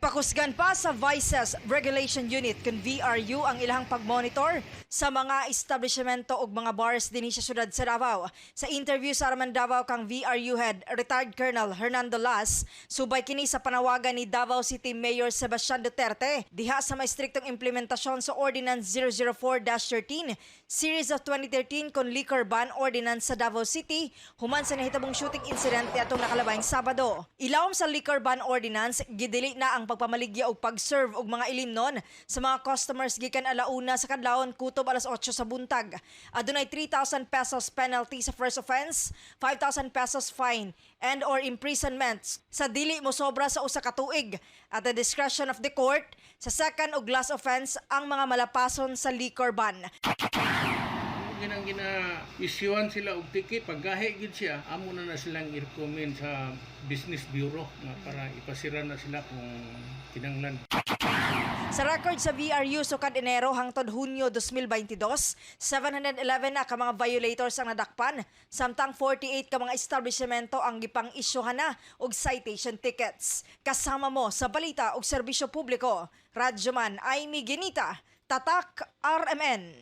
Pakusgan pa sa Vices Regulation Unit kon VRU ang ilang pagmonitor sa mga establishmento ug mga bars dinhi sa syudad sa Davao. Sa interview sa RMN Davao kang VRU head retired Colonel Hernando Las, subay kini sa panawagan ni Davao City Mayor Sebastian Duterte diha sa maestriktong implementasyon sa Ordinance 004-13 Series of 2013 kon Liquor Ban Ordinance sa Davao City human sa nahitabong shooting incident niadtong nakalabayng Sabado. Ilawom sa Liquor Ban Ordinance, gidili na ang pagpamaligya og pag-serve og mga ilimnon sa mga customers gikan alauna sa kadlawon kutob alas 8 sa buntag. Adunay 3,000 pesos penalty sa first offense, 5,000 pesos fine and or imprisonment sa dili mo sobra sa usa ka tuig. At the discretion of the court, sa second ug last offense ang mga malapason sa liquor ban. Ginang gina isyuhan sila og ticket, paggahi gid siya, amo na na silang i-recommend sa business bureau nga para ipasira na sila kung kinanglan. Sa record sa VRU sukad Enero hangtod Hunyo 2022, 711 na ka mga violators ang nadakpan, samtang 48 ka mga establishmento ang gipang-isyuhan na og citation tickets. Kasama mo sa balita ug serbisyo publiko, Radyoman Amy Ginita, Tatak RMN.